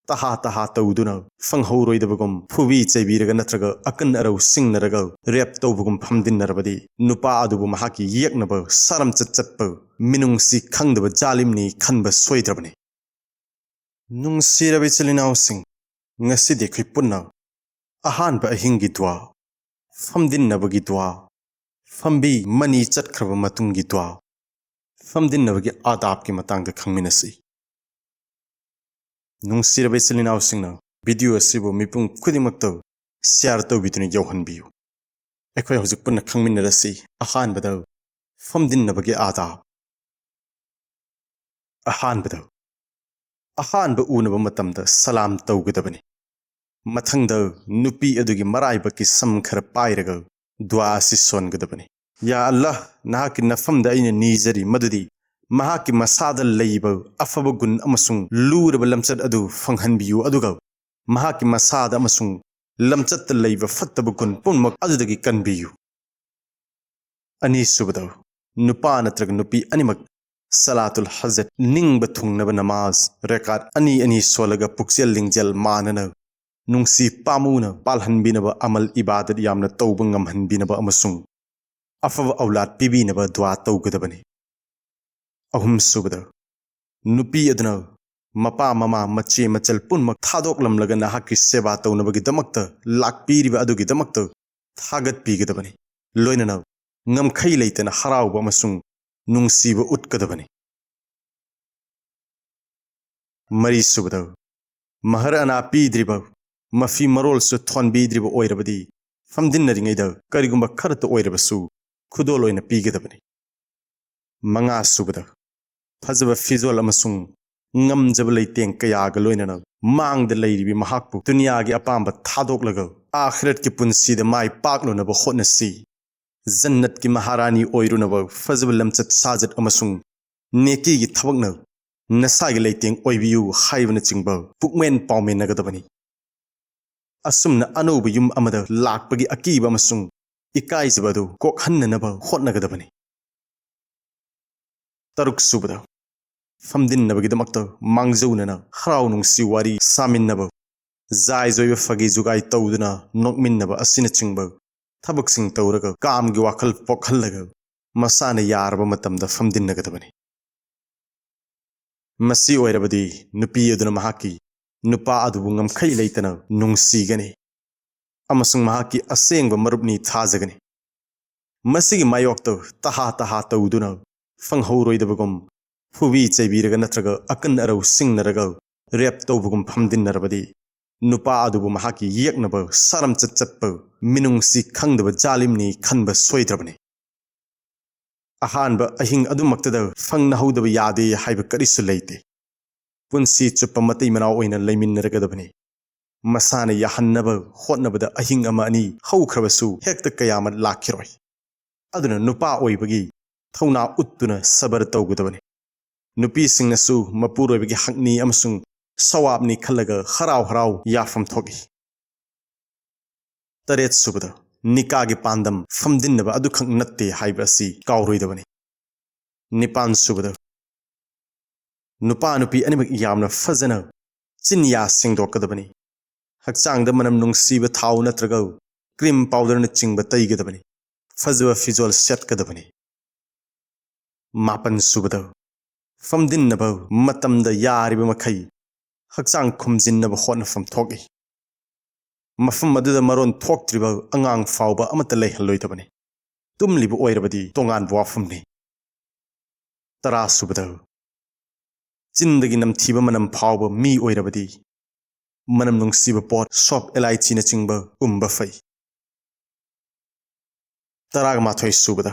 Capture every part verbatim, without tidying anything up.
ꯇꯍꯥ ꯇꯍꯥ ꯇꯧꯗꯨꯅ, ꯐꯪꯍꯧꯔꯣꯏꯗꯕꯒꯨꯝ ꯐꯨꯕꯤ ꯆꯩꯕꯤꯔꯒ ꯅꯠꯇ꯭ꯔꯒ ꯑꯀꯟ ꯑꯔꯧ ꯁꯤꯡꯅꯔꯒ ꯔꯦꯞ ꯇꯧꯕꯒꯨꯝ ꯐꯝꯗꯤꯟꯅꯔꯕꯗꯤ, ꯅꯨꯄꯥ ꯑꯗꯨꯕꯨ ꯃꯍꯥꯛꯀꯤ ꯌꯦꯛꯅꯕ ꯁꯥꯔꯝꯆꯠ ꯆꯠꯄ ꯃꯤꯅꯨꯡꯁꯤ ꯈꯪꯗꯕ ꯖꯥꯂꯤꯝꯅꯤ ꯈꯟꯕ ꯁꯣꯏꯗ꯭ꯔꯕꯅꯤ꯫ ꯅꯨꯡꯁꯤꯔꯕ ꯏꯆꯤꯜ ꯏꯅꯥꯎꯁꯤꯡ, ꯉꯁꯤꯗꯤ ꯑꯩꯈꯣꯏ ꯄꯨꯟꯅ ꯑꯍꯥꯟꯕ ꯑꯍꯤꯡꯒꯤ ꯗꯨꯋꯥ, ꯐꯝꯗꯤꯟꯅꯕꯒꯤ ꯗꯨꯋꯥ, ꯐꯝꯕꯤ ꯃꯅꯤ ꯆꯠꯈ꯭ꯔꯕ ꯃꯇꯨꯡꯒꯤ ꯗꯨꯋꯥ, ꯐꯝꯗꯤꯟꯅꯕꯒꯤ ꯑꯥꯗꯥꯕꯀꯤ ꯃꯇꯥꯡꯗ ꯈꯪꯃꯤꯟꯅꯁꯤ꯫ ꯅꯨꯡꯁꯤꯔꯕ ꯏꯆꯤꯜ ꯏꯅꯥꯎꯁꯤꯡꯅ video ꯑꯁꯤꯕꯨ ꯃꯤꯄꯨꯝ ꯈꯨꯗꯤꯡꯃꯛꯇ share ꯇꯧꯕꯤꯗꯨꯅ ꯌꯧꯍꯟꯕꯤꯌꯨ꯫ ꯑꯩꯈꯣꯏ ꯍꯧꯖꯤꯛ ꯄꯨꯟꯅ ꯈꯪꯃꯤꯟꯅꯔꯁꯤ꯫ ꯑꯍꯥꯟꯕꯗ, ꯐꯝꯗꯤꯟꯅꯕꯒꯤ ꯑꯥꯗꯥꯕ꯫ ꯑꯍꯥꯟꯕꯗ, ꯑꯍꯥꯟꯕ ꯎꯅꯕ ꯃꯇꯝꯗ ꯁꯂꯥꯝ ꯇꯧꯒꯗꯕꯅꯤ꯫ ꯃꯊꯪꯗ, ꯅꯨꯄꯤ ꯑꯗꯨꯒꯤ ꯃꯔꯥꯏꯕꯛꯀꯤ ꯁꯝ ꯈꯔ ꯄꯥꯏꯔꯒ ꯗꯨꯋꯥ ꯑꯁꯤ ꯁꯣꯟꯒꯗꯕꯅꯤ꯫ ꯌꯥ ꯑꯜꯂꯥꯍ, ꯅꯍꯥꯛꯀꯤ ꯅꯐꯝꯗ ꯑꯩꯅ ꯅꯤꯖꯔꯤ ꯃꯗꯨꯗꯤ ꯃꯍꯥꯛꯀꯤ ꯃꯁꯥꯗ ꯂꯩꯕ ꯑꯐꯕ ꯒꯨꯟ ꯑꯃꯁꯨꯡ ꯂꯨꯔꯕ ꯂꯝꯆꯠ ꯑꯗꯨ ꯐꯪꯍꯟꯕꯤꯌꯨ, ꯑꯗꯨꯒ ꯃꯍꯥꯛꯀꯤ ꯃꯁꯥꯗ ꯑꯃꯁꯨꯡ ꯂꯝꯆꯠꯇ ꯂꯩꯕ ꯐꯠꯇꯕ ꯒꯨꯟ ꯄꯨꯝꯅꯃꯛ ꯑꯗꯨꯗꯒꯤ ꯀꯟꯕꯤꯌꯨ꯫ ꯑꯅꯤꯁꯨꯕꯗ, ꯅꯨꯄꯥ ꯅꯠꯇ꯭ꯔꯒ ꯅꯨꯄꯤ ꯑꯅꯤꯃꯛ ꯁꯂꯥꯇꯨꯜ ꯍꯖꯠ, ꯅꯤꯡꯕ ꯊꯨꯡꯅꯕ ꯅꯃꯥꯖ, ꯔꯦꯀꯥꯠ ꯑꯅꯤ ꯑꯅꯤ ꯁꯣꯜꯂꯒ ꯄꯨꯛꯆꯦꯜ ꯂꯤꯡꯖꯦꯜ ꯃꯥꯟꯅꯅ ꯅꯨꯡꯁꯤ ꯄꯥꯝꯃꯨꯅ ꯄꯥꯜꯍꯟꯕꯤꯅꯕ ꯑꯃꯜ ꯏꯕꯥꯗꯠ ꯌꯥꯝꯅ ꯇꯧꯕ ꯉꯝꯍꯟꯕꯤꯅꯕ ꯑꯃꯁꯨꯡ ꯑꯐꯕ ꯑꯧꯂꯥꯗ ꯄꯤꯕꯤꯅꯕ ꯗꯨꯋꯥ ꯇꯧꯒꯗꯕꯅꯤ꯫ ꯑꯍꯨꯝꯁꯨꯕꯗ, ꯅꯨꯄꯤ ꯑꯗꯨꯅ ꯃꯄꯥ ꯃꯃꯥ ꯃꯆꯦ ꯃꯆꯜ ꯄꯨꯝꯅꯃꯛ ꯊꯥꯗꯣꯛꯂꯝꯂꯒ ꯅꯍꯥꯛꯀꯤ ꯁꯦꯕꯥ ꯇꯧꯅꯕꯒꯤꯗꯃꯛꯇ ꯂꯥꯛꯄꯤꯔꯤꯕ ꯑꯗꯨꯒꯤꯗꯃꯛꯇ ꯊꯥꯒꯠꯄꯤꯒꯗꯕꯅꯤ꯫ ꯂꯣꯏꯅꯅ ꯉꯝꯈꯩ ꯂꯩꯇꯅ ꯍꯔꯥꯎꯕ ꯑꯃꯁꯨꯡ ꯅꯨꯡꯁꯤꯕ ꯎꯠꯀꯗꯕꯅꯤ꯫ ꯃꯔꯤꯁꯨꯕꯗ, ꯃꯍꯔ ꯑꯅꯥ ꯄꯤꯗ꯭ꯔꯤꯕ, ꯃꯐꯤ ꯃꯔꯣꯜꯁꯨ ꯊꯣꯟꯕꯤꯗ꯭ꯔꯤꯕ ꯑꯣꯏꯔꯕꯗꯤ, ꯐꯝꯗꯤꯟꯅꯔꯤꯉꯩꯗ ꯀꯔꯤꯒꯨꯝꯕ ꯈꯔꯇ ꯑꯣꯏꯔꯕꯁꯨ ꯈꯨꯗꯣꯜ ꯑꯣꯏꯅ ꯄꯤꯒꯗꯕꯅꯤ꯫ ꯃꯉꯥꯁꯨꯕꯗ, ꯐꯖꯕ ꯐꯤꯖꯣꯜ ꯑꯃꯁꯨꯡ ꯉꯝꯖꯕ ꯂꯩꯇꯦꯡ ꯀꯌꯥꯒ ꯂꯣꯏꯅꯅ ꯃꯥꯡꯗ ꯂꯩꯔꯤꯕꯤ ꯃꯍꯥꯛꯄꯨ ꯗꯨꯅꯤꯌꯥꯒꯤ ꯑꯄꯥꯝꯕ ꯊꯥꯗꯣꯛꯂꯒ ꯑꯥꯈꯤꯔꯠꯀꯤ ꯄꯨꯟꯁꯤꯗ ꯃꯥꯏ ꯄꯥꯛꯂꯨꯅꯕ ꯍꯣꯠꯅꯁꯤ꯫ ꯖꯟꯅꯠꯀꯤ ꯃꯍꯥꯔꯥꯅꯤ ꯑꯣꯏꯔꯨꯅꯕ ꯐꯖꯕ ꯂꯝꯆꯠ ꯁꯥꯖꯠ ꯑꯃꯁꯨꯡ ꯅꯦꯀꯤꯒꯤ ꯊꯕꯛꯅ ꯅꯁꯥꯒꯤ ꯂꯩꯇꯦꯡ ꯑꯣꯏꯕꯤꯌꯨ ꯍꯥꯏꯕꯅꯆꯤꯡꯕ ꯄꯨꯛꯃꯦꯟ ꯄꯥꯎꯃꯦꯟꯅꯒꯗꯕꯅꯤ꯫ ꯑꯁꯨꯝꯅ ꯑꯅꯧꯕ ꯌꯨꯝ ꯑꯃꯗ ꯂꯥꯛꯄꯒꯤ ꯑꯀꯤꯕ ꯑꯃꯁꯨꯡ ꯏꯀꯥꯏꯖꯕ ꯑꯗꯨ ꯀꯣꯛꯍꯟꯅꯅꯕ ꯍꯣꯠꯅꯒꯗꯕꯅꯤ꯫ ꯇꯔꯨꯛꯁꯨꯕꯗ, ꯐꯝꯗꯤꯟꯅꯕꯒꯤꯗꯃꯛꯇ ꯃꯥꯡꯖꯧꯅꯅ ꯍꯔꯥꯎ ꯅꯨꯡꯁꯤ ꯋꯥꯔꯤ ꯁꯥꯃꯤꯟꯅꯕ, ꯖꯥꯏ ꯖꯣꯏꯕ ꯐꯥꯒꯤ ꯖꯨꯒꯥꯏ ꯇꯧꯗꯨꯅ ꯅꯣꯛꯃꯤꯟꯅꯕ ꯑꯁꯤꯅꯆꯤꯡꯕ ꯊꯕꯛꯁꯤꯡ ꯇꯧꯔꯒ ꯀꯥꯝꯒꯤ ꯋꯥꯈꯜ ꯄꯣꯛꯍꯜꯂꯒ ꯃꯁꯥꯅ ꯌꯥꯔꯕ ꯃꯇꯝꯗ ꯐꯝꯗꯤꯟꯅꯒꯗꯕꯅꯤ꯫ ꯃꯁꯤ ꯑꯣꯏꯔꯕꯗꯤ ꯅꯨꯄꯤ ꯑꯗꯨꯅ ꯃꯍꯥꯛꯀꯤ ꯅꯨꯄꯥ ꯑꯗꯨꯕꯨ ꯉꯝꯈꯩ ꯂꯩꯇꯅ ꯅꯨꯡꯁꯤꯒꯅꯤ ꯑꯃꯁꯨꯡ ꯃꯍꯥꯛꯀꯤ ꯑꯁꯦꯡꯕ ꯃꯔꯨꯞꯅꯤ ꯊꯥꯖꯒꯅꯤ꯫ ꯃꯁꯤꯒꯤ ꯃꯥꯌꯣꯛꯇ ꯇꯍꯥ ꯇꯍꯥ ꯇꯧꯗꯨꯅ ꯐꯪꯍꯧꯔꯣꯏꯗꯕꯒꯨꯝ ꯐꯨꯕꯤ ꯆꯩꯕꯤꯔꯒ ꯅꯠꯇ꯭ꯔꯒ ꯑꯀꯟ ꯑꯔꯧ ꯁꯤꯡꯅꯔꯒ ꯔꯦꯞ ꯇꯧꯕꯒꯨꯝ ꯐꯝꯗꯤꯟꯅꯔꯕꯗꯤ ꯅꯨꯄꯥ ꯑꯗꯨꯕꯨ ꯃꯍꯥꯛꯀꯤ ꯌꯦꯛꯅꯕ ꯁꯥꯔꯝꯆꯠ ꯆꯠꯄ ꯃꯤꯅꯨꯡꯁꯤ ꯈꯪꯗꯕ ꯖꯥꯂꯤꯝꯅꯤ ꯈꯟꯕ ꯁꯣꯏꯗ꯭ꯔꯕꯅꯤ꯫ ꯑꯍꯥꯟꯕ ꯑꯍꯤꯡ ꯑꯗꯨꯃꯛꯇꯗ ꯐꯪꯅꯍꯧꯗꯕ ꯌꯥꯗꯦ ꯍꯥꯏꯕ ꯀꯔꯤꯁꯨ ꯂꯩꯇꯦ꯫ ꯄꯨꯟꯁꯤ ꯆꯨꯞꯄ ꯃꯇꯩ ꯃꯅꯥꯎ ꯑꯣꯏꯅ ꯂꯩꯃꯤꯟꯅꯔꯒꯗꯕꯅꯤ꯫ ꯃꯁꯥꯅ ꯌꯥꯍꯟꯅꯕ ꯍꯣꯠꯅꯕꯗ ꯑꯍꯤꯡ ꯑꯃ ꯑꯅꯤ ꯍꯧꯈ꯭ꯔꯕꯁꯨ ꯍꯦꯛꯇ ꯀꯌꯥꯃꯠ ꯂꯥꯛꯈꯤꯔꯣꯏ꯫ ꯑꯗꯨꯅ ꯅꯨꯄꯥ ꯑꯣꯏꯕꯒꯤ ꯊꯧꯅꯥ ꯎꯠꯇꯨꯅ ꯁꯕꯔ ꯇꯧꯒꯗꯕꯅꯤ꯫ ꯅꯨꯄꯤꯁꯤꯡꯅꯁꯨ ꯃꯄꯨꯔꯣꯏꯕꯒꯤ ꯍꯛꯅꯤ ꯑꯃꯁꯨꯡ ꯁꯋꯥꯞꯅꯤ ꯈꯜꯂꯒ ꯍꯔꯥꯎ ꯍꯔꯥꯎ ꯌꯥꯐꯝ ꯊꯣꯛꯏ꯫ ꯇꯔꯦꯠ ꯁꯨꯕꯗ, ꯅꯤꯀꯥꯒꯤ ꯄꯥꯟꯗꯝ ꯐꯝꯗꯤꯟꯅꯕ ꯑꯗꯨꯈꯛ ꯅꯠꯇꯦ ꯍꯥꯏꯕ ꯑꯁꯤ ꯀꯥꯎꯔꯣꯏꯗꯕꯅꯤ꯫ ꯅꯤꯄꯥꯟ ꯁꯨꯕꯗ, ꯅꯨꯄꯥ ꯅꯨꯄꯤ ꯑꯅꯤꯃꯛ ꯌꯥꯝꯅ ꯐꯖꯅ ꯆꯤꯟꯌꯥ ꯁꯦꯡꯗꯣꯛꯀꯗꯕꯅꯤ꯫ ꯍꯛꯆꯥꯡꯗ ꯃꯅꯝ ꯅꯨꯡꯁꯤꯕ ꯊꯥꯎ ꯅꯠꯇ꯭ꯔꯒ ꯀ꯭ꯔꯤꯝ ꯄꯥꯎꯗꯔꯅꯆꯤꯡꯕ ꯇꯩꯒꯗꯕꯅꯤ꯫ ꯐꯖꯕ ꯐꯤꯖꯣꯜ ꯁꯦꯠꯀꯗꯕꯅꯤ꯫ ꯃꯥꯄꯟ ꯁꯨꯕꯗ, ꯐꯝꯗꯤꯟꯅꯕ ꯃꯇꯝꯗ ꯌꯥꯔꯤꯕ ꯃꯈꯩ ꯍꯛꯆꯥꯡ ꯈꯨꯝꯖꯤꯟꯅꯕ ꯍꯣꯠꯅꯐꯝ ꯊꯣꯛꯏ꯫ ꯃꯐꯝ ꯑꯗꯨꯗ ꯃꯔꯣꯟ ꯊꯣꯛꯇ꯭ꯔꯤꯕ ꯑꯉꯥꯡ ꯐꯥꯎꯕ ꯑꯃꯠꯇ ꯂꯩꯍꯜꯂꯣꯏꯗꯕꯅꯤ꯫ ꯇꯨꯝꯂꯤꯕ ꯑꯣꯏꯔꯕꯗꯤ ꯇꯣꯉꯥꯟꯕ ꯋꯥꯐꯝꯅꯤ꯫ ꯇꯔꯥ ꯁꯨꯕꯗ, ꯆꯤꯟꯗꯒꯤ ꯅꯝꯊꯤꯕ ꯃꯅꯝ ꯐꯥꯎꯕ ꯃꯤ ꯑꯣꯏꯔꯕꯗꯤ ꯃꯅꯝ ꯅꯨꯡꯁꯤꯕ ꯄꯣꯠ, ꯁꯣꯞ, ꯑꯦꯂꯥꯏꯆꯤꯅꯆꯤꯡꯕ ꯎꯝꯕ ꯐꯩ꯫ ꯇꯔꯥꯒ ꯃꯥꯊꯣꯏ ꯁꯨꯕꯗ,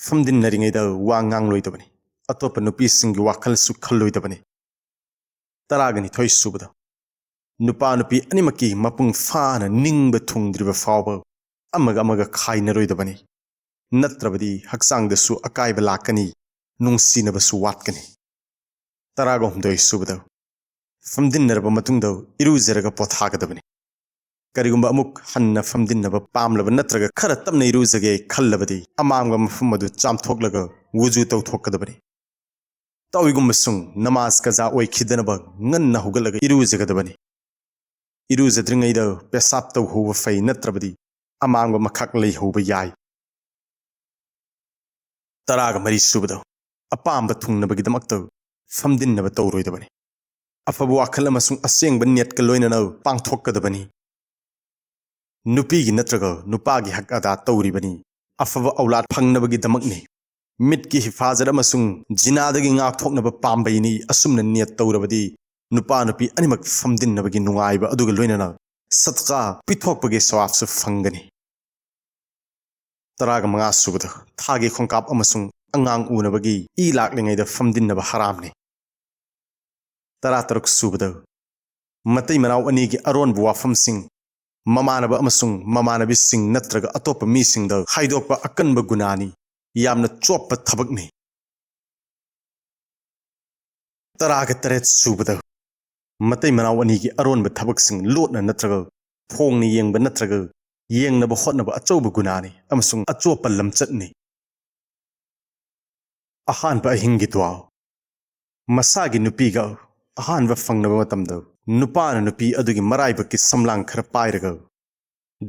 ꯐꯝꯗꯤꯟꯅꯔꯤꯉꯩꯗ ꯋꯥ ꯉꯥꯡꯂꯣꯏꯗꯕꯅꯤ꯫ ꯑꯇꯣꯞꯄ ꯅꯨꯄꯤꯁꯤꯡꯒꯤ ꯋꯥꯈꯜꯁꯨ ꯈꯜꯂꯣꯏꯗꯕꯅꯤ꯫ ꯇꯔꯥꯒ ꯅꯤꯊꯣꯏ ꯁꯨꯕꯗ, ꯅꯨꯄꯥ ꯅꯨꯄꯤ ꯑꯅꯤꯃꯛꯀꯤ ꯃꯄꯨꯡ ꯐꯥꯅ ꯅꯤꯡꯕ ꯊꯨꯡꯗ꯭ꯔꯤꯕ ꯐꯥꯎꯕ ꯑꯃꯒ ꯑꯃꯒ ꯈꯥꯏꯅꯔꯣꯏꯗꯕꯅꯤ꯫ ꯅꯠꯇ꯭ꯔꯕꯗꯤ ꯍꯛꯆꯥꯡꯗꯁꯨ ꯑꯀꯥꯏꯕ ꯂꯥꯛꯀꯅꯤ, ꯅꯨꯡꯁꯤꯅꯕꯁꯨ ꯋꯥꯠꯀꯅꯤ꯫ ꯇꯔꯥꯒ ꯍꯨꯝꯗꯣꯏ ꯁꯨꯕꯗ, ꯐꯝꯗꯤꯟꯅꯔꯕ ꯃꯇꯨꯡꯗ ꯏꯔꯨꯖꯔꯒ ꯄꯣꯊꯥꯒꯗꯕꯅꯤ꯫ ꯀꯔꯤꯒꯨꯝꯕ ꯑꯃꯨꯛ ꯍꯟꯅ ꯐꯝꯗꯤꯟꯅꯕ ꯄꯥꯝꯂꯕ ꯅꯠꯇ꯭ꯔꯒ ꯈꯔ ꯇꯞꯅ ꯏꯔꯨꯖꯒꯦ ꯈꯜꯂꯕꯗꯤ ꯑꯃꯥꯡꯕ ꯃꯐꯝ ꯑꯗꯨ ꯆꯥꯝꯊꯣꯛꯂꯒ ꯋꯨꯖꯨ ꯇꯧꯊꯣꯛꯀꯗꯕꯅꯤ꯫ ꯇꯧꯏꯒꯨꯝꯕꯁꯨꯡ ꯅꯃꯥꯖ ꯀꯖꯥ ꯑꯣꯏꯈꯤꯗꯅꯕ ꯉꯟꯅ ꯍꯧꯒꯠꯂꯒ ꯏꯔꯨꯖꯒꯗꯕꯅꯤ꯫ ꯏꯔꯨꯖꯗ꯭ꯔꯤꯉꯩꯗ ꯄꯦꯁꯥꯞ ꯇꯧꯍꯧꯕ ꯐꯩ, ꯅꯠꯇ꯭ꯔꯕꯗꯤ ꯑꯃꯥꯡꯕ ꯃꯈꯛ ꯂꯩꯍꯧꯕ ꯌꯥꯏ꯫ ꯇꯔꯥꯒ ꯃꯔꯤ ꯁꯨꯕꯗ, ꯑꯄꯥꯝꯕ ꯊꯨꯡꯅꯕꯒꯤꯗꯃꯛꯇ ꯐꯝꯗꯤꯟꯅꯕ ꯇꯧꯔꯣꯏꯗꯕꯅꯤ꯫ ꯑꯐꯕ ꯋꯥꯈꯜ ꯑꯃꯁꯨꯡ ꯑꯁꯦꯡꯕ ꯅꯦꯠꯀ ꯂꯣꯏꯅꯅ ꯄꯥꯡꯊꯣꯛꯀꯗꯕꯅꯤ꯫ ꯅꯨꯄꯤꯒꯤ ꯅꯠꯇ꯭ꯔꯒ ꯅꯨꯄꯥꯒꯤ ꯍꯛ ꯑꯗꯥ ꯇꯧꯔꯤꯕꯅꯤ꯫ ꯑꯐꯕ ꯑꯧꯂꯥꯗ ꯐꯪꯅꯕꯒꯤꯗꯃꯛꯅꯤ꯫ ꯃꯤꯠꯀꯤ ꯍꯤꯐꯥꯖꯠ ꯑꯃꯁꯨꯡ ꯖꯤꯅꯥꯗꯒꯤ ꯉꯥꯛꯊꯣꯛꯅꯕ ꯄꯥꯝꯕꯩꯅꯤ꯫ ꯑꯁꯨꯝꯅ ꯅꯤꯌꯠ ꯇꯧꯔꯕꯗꯤ ꯅꯨꯄꯥ ꯅꯨꯄꯤ ꯑꯅꯤꯃꯛ ꯐꯝꯗꯤꯟꯅꯕꯒꯤ ꯅꯨꯡꯉꯥꯏꯕ ꯑꯗꯨꯒ ꯂꯣꯏꯅꯅ ꯁꯗꯀꯥ ꯄꯤꯊꯣꯛꯄꯒꯤ ꯁꯋꯥꯕꯁꯨ ꯐꯪꯒꯅꯤ꯫ ꯇꯔꯥꯒ ꯃꯉꯥ ꯁꯨꯕꯗ, ꯊꯥꯒꯤ ꯈꯣꯡꯀꯥꯞ ꯑꯃꯁꯨꯡ ꯑꯉꯥꯡ ꯎꯅꯕꯒꯤ ꯏ ꯂꯥꯛꯂꯤꯉꯩꯗ ꯐꯝꯗꯤꯟꯅꯕ ꯍꯔꯥꯝꯅꯤ꯫ ꯇꯔꯥ ꯇꯔꯨꯛ ꯁꯨꯕꯗ, ꯃꯇꯩ ꯃꯅꯥꯎ ꯑꯅꯤꯒꯤ ꯑꯔꯣꯟꯕ ꯋꯥꯐꯝꯁꯤꯡ ꯃꯃꯥꯟꯅꯕ ꯑꯃꯁꯨꯡ ꯃꯃꯥꯟꯅꯕꯤꯁꯤꯡ ꯅꯠꯇ꯭ꯔꯒ ꯑꯇꯣꯞꯄ ꯃꯤꯁꯤꯡꯗ ꯍꯥꯏꯗꯣꯛꯄ ꯑꯀꯟꯕ ꯒꯨꯅꯥꯅꯤ, ꯌꯥꯝꯅ ꯆꯣꯞꯄ ꯊꯕꯛꯅꯤ꯫ ꯇꯔꯥꯒ ꯇꯔꯦꯠ ꯁꯨꯕꯗ, ꯃꯇꯩ ꯃꯅꯥꯎ ꯑꯅꯤꯒꯤ ꯑꯔꯣꯟꯕ ꯊꯕꯛꯁꯤꯡ ꯂꯣꯠꯅ ꯅꯠꯇ꯭ꯔꯒ ꯐꯣꯡꯅ ꯌꯦꯡꯕ ꯅꯠꯇ꯭ꯔꯒ ꯌꯦꯡꯅꯕ ꯍꯣꯠꯅꯕ ꯑꯆꯧꯕ ꯒꯨꯅꯥꯅꯤ ꯑꯃꯁꯨꯡ ꯑꯆꯣꯞꯄ ꯂꯝꯆꯠꯅꯤ꯫ ꯑꯍꯥꯟꯕ ꯑꯍꯤꯡꯒꯤ ꯗꯨꯋꯥ꯫ ꯃꯁꯥꯒꯤ ꯅꯨꯄꯤꯒ ꯑꯍꯥꯟꯕ ꯐꯪꯅꯕ ꯃꯇꯝꯗ ꯅꯨꯄꯥꯅ ꯅꯨꯄꯤ ꯑꯗꯨꯒꯤ ꯃꯔꯥꯏꯕꯛꯀꯤ ꯁꯝꯂꯥꯡ ꯈꯔ ꯄꯥꯏꯔꯒ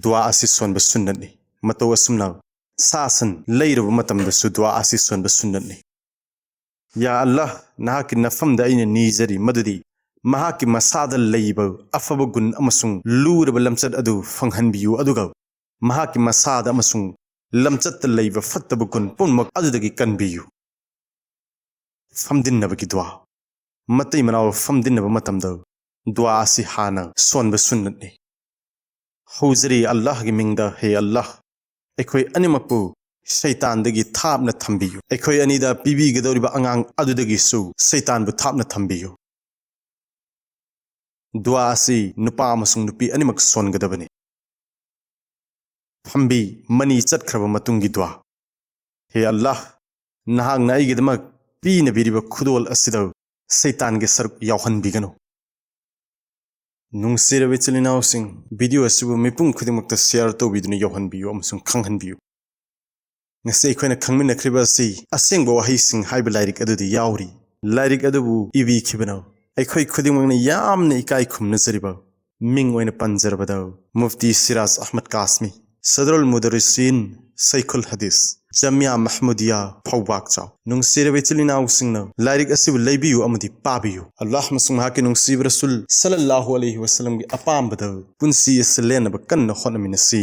ꯗꯨꯋꯥ ꯑꯁꯤ ꯁꯣꯟꯕ ꯁꯨꯟꯅꯠꯅꯤ꯫ ꯃꯇꯧ ꯑꯁꯨꯝꯅ ꯁꯥ ꯁꯟ ꯂꯩꯔꯨꯕ ꯃꯇꯝꯗꯁꯨ ꯗꯨꯋꯥ ꯑꯁꯤ ꯁꯣꯟꯕ ꯁꯨꯟꯅꯠꯅꯤ꯫ ꯌꯥ ꯑꯜꯂꯥꯍ, ꯅꯍꯥꯛꯀꯤ ꯅꯐꯝꯗ ꯑꯩꯅ ꯅꯤꯖꯔꯤ ꯃꯗꯨꯗꯤ ꯃꯍꯥꯛꯀꯤ ꯃꯁꯥꯗ ꯂꯩꯕ ꯑꯐꯕ ꯒꯨꯟ ꯑꯃꯁꯨꯡ ꯂꯨꯔꯕ ꯂꯝꯆꯠ ꯑꯗꯨ ꯐꯪꯍꯟꯕꯤꯌꯨ, ꯑꯗꯨꯒ ꯃꯍꯥꯛꯀꯤ ꯃꯁꯥꯗ ꯑꯃꯁꯨꯡ ꯂꯝꯆꯠꯇ ꯂꯩꯕ ꯐꯠꯇꯕ ꯒꯨꯟ ꯄꯨꯝꯅꯃꯛ ꯑꯗꯨꯗꯒꯤ ꯀꯟꯕꯤꯌꯨ꯫ ꯐꯝꯗꯤꯟꯅꯕꯒꯤ ꯗꯨꯋꯥ꯫ ꯃꯇꯩ ꯃꯅꯥꯎ ꯐꯝꯗꯤꯟꯅꯕ ꯃꯇꯝꯗ ꯗꯨꯋꯥ ꯑꯁꯤ ꯍꯥꯟꯅ ꯁꯣꯟꯕ ꯁꯨꯟꯅꯠꯅꯤ꯫ ꯍꯧꯖꯔꯤ ꯑꯜꯂꯥꯍꯒꯤ ꯃꯤꯡꯗ, ꯍꯦ ꯑꯜꯂꯥꯍ, ꯑꯩꯈꯣꯏ ꯑꯅꯤꯃꯛꯄꯨ ꯁꯩꯇꯥꯟꯗꯒꯤ ꯊꯥꯞꯅ ꯊꯝꯕꯤꯌꯨ꯫ ꯑꯩꯈꯣꯏ ꯑꯅꯤꯗ ꯄꯤꯕꯤꯒꯗꯧꯔꯤꯕ ꯑꯉꯥꯡ ꯑꯗꯨꯗꯒꯤꯁꯨ ꯁꯩꯇꯥꯟꯕꯨ ꯊꯥꯞꯅ ꯊꯝꯕꯤꯌꯨ꯫ ꯗꯨꯋꯥ ꯑꯁꯤ ꯅꯨꯄꯥ ꯑꯃꯁꯨꯡ ꯅꯨꯄꯤ ꯑꯅꯤꯃꯛ ꯁꯣꯟꯒꯗꯕꯅꯤ꯫ ꯐꯝꯕꯤ ꯃꯅꯤ ꯆꯠꯈ꯭ꯔꯕ ꯃꯇꯨꯡꯒꯤ ꯗꯨꯋꯥ꯫ ꯍꯦ ꯑꯜꯂꯥꯍ, ꯅꯍꯥꯛꯅ ꯑꯩꯒꯤꯗꯃꯛ ꯄꯤꯅꯕꯤꯔꯤꯕ ꯈꯨꯗꯣꯜ ꯑꯁꯤꯗ ꯁꯩꯇꯥꯟꯒꯤ ꯁꯔꯨꯛ ꯌꯥꯎꯍꯟꯕꯤꯒꯅꯨ꯫ ꯅꯨꯡꯁꯤꯔꯕ ꯏꯆꯤꯜ ꯏꯅꯥꯎꯁꯤꯡ, ꯚꯤꯗꯤꯑꯣ ꯑꯁꯤꯕꯨ ꯃꯤꯄꯨꯝ ꯈꯨꯗꯤꯡꯃꯛꯇ ꯁꯤꯌꯥꯔ ꯇꯧꯕꯤꯗꯨꯅ ꯌꯧꯍꯟꯕꯤꯌꯨ ꯑꯃꯁꯨꯡ ꯈꯪꯍꯟꯕꯤꯌꯨ꯫ ꯉꯁꯤ ꯑꯩꯈꯣꯏꯅ ꯈꯪꯃꯤꯟꯅꯈ꯭ꯔꯤꯕ ꯑꯁꯤ ꯑꯁꯦꯡꯕ ꯋꯥꯍꯩꯁꯤꯡ ꯍꯥꯏꯕ ꯂꯥꯏꯔꯤꯛ ꯑꯗꯨꯗ ꯌꯥꯎꯔꯤ꯫ ꯂꯥꯏꯔꯤꯛ ꯑꯗꯨꯕꯨ ꯏꯕꯤꯈꯤꯕꯅꯣ? ꯑꯩꯈꯣꯏ ꯈꯨꯗꯤꯡꯃꯛꯅ ꯌꯥꯝꯅ ꯏꯀꯥꯏ ꯈꯨꯝꯅꯖꯔꯤꯕ ꯃꯤꯡ ꯑꯣꯏꯅ ꯄꯟꯖꯔꯕꯗ ꯃꯨꯐꯇꯤ ꯁꯤꯔꯥꯖ ꯑꯍꯃꯗ ꯀꯥꯁꯃꯤ, ꯁꯗꯔꯨꯜ ꯃꯨꯗꯔꯤꯁꯤꯟ ꯁꯩꯈꯨꯜ ꯍꯗꯤꯁ, ꯖꯃꯤꯌꯥ ꯃꯍꯃꯨꯗꯤꯌꯥ ꯐꯧꯕꯥꯛꯆꯥꯎ꯫ ꯅꯨꯡꯁꯤꯔꯕ ꯏꯆꯤꯜ ꯏꯅꯥꯎꯁꯤꯡꯅ ꯂꯥꯏꯔꯤꯛ ꯑꯁꯤꯕꯨ ꯂꯩꯕꯤꯌꯨ ꯑꯃꯗꯤ ꯄꯥꯕꯤꯌꯨ꯫ ꯑꯜꯂꯥꯍ ꯑꯃꯁꯨꯡ ꯃꯍꯥꯛꯀꯤ ꯅꯨꯡꯁꯤꯕ ꯔꯁꯨꯜ ꯁꯜꯂꯜꯂꯥꯍꯨ ꯑꯂꯩꯍꯤ ꯋꯥꯁꯂꯝꯒꯤ ꯑꯄꯥꯝꯕꯗ ꯄꯨꯟꯁꯤ ꯑꯁꯤ ꯂꯦꯟꯅꯕ ꯀꯟꯅ ꯍꯣꯠꯅꯃꯤꯟꯅꯁꯤ꯫